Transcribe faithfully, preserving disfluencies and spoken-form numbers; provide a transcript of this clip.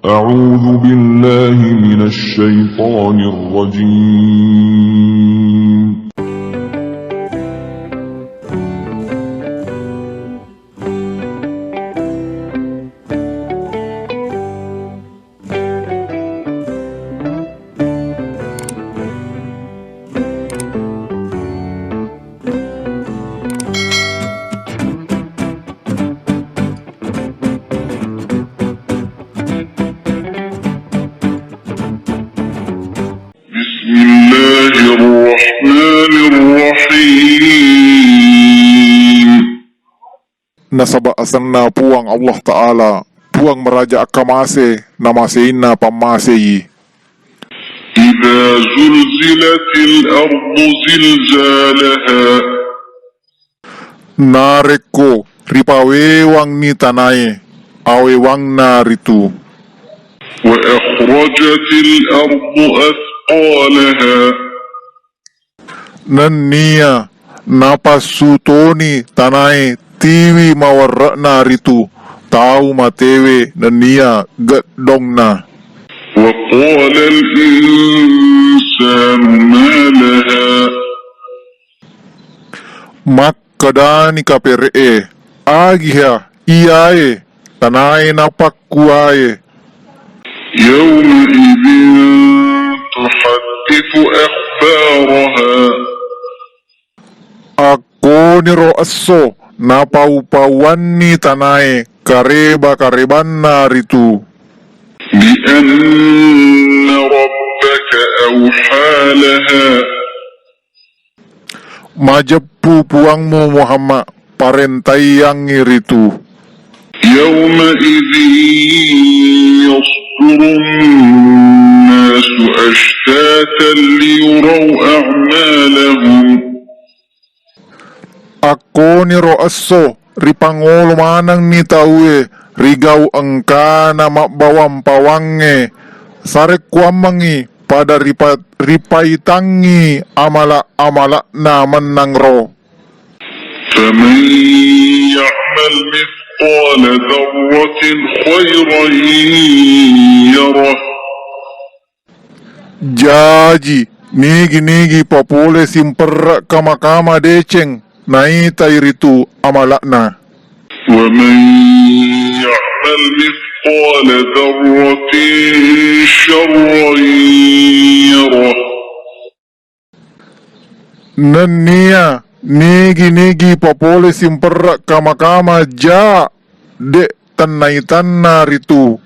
أعوذ بالله من الشيطان الرجيم. بسم الله الرحمن الرحيم. Nasaba asenna Puang Allah Ta'ala, Puang maraja akkamase, namaseinna pammasei. إذا زلزلت الأرض زلزالها. Narekko ripawewangni tanae awewangna ritu. وأخرجت الأرض أثقالها. Nenniya napassutoni tanae tiwi mawerre'na ritu tau matewe nenniya geddongna. وقال الإنسان ما لها. Makkedani kapere'e, agiha iyae tanae napakkuwae. يومئذ تحدث أخبارها. Akkoniro esso napau-pauanni tanae kareba-karebanna ritu. بأن ربك أوحى لها. Majeppu Puangmu Muhammad parentaiyangngi ritu. يومئذ يصدر الناس أشتاتا ليروا أعمالهم. Akkoniro esso ripangolo manenni tauwe rigau engkana mabbawang-pawangnge, sarekkuammengngi pada ripa-, ripaitangngi amala-amala'na mennangro. فمن يعمل مثقال ذرة خيرا يره. Jaji, nigi-nigi papole simperre' kama-kama deceng, naitai ritu amala'na. ومن يعمل مثقال ذرة شرا يره. Nenniya nigi-nigi papole simperre' kama-kama ja, de' tennaitanna ritu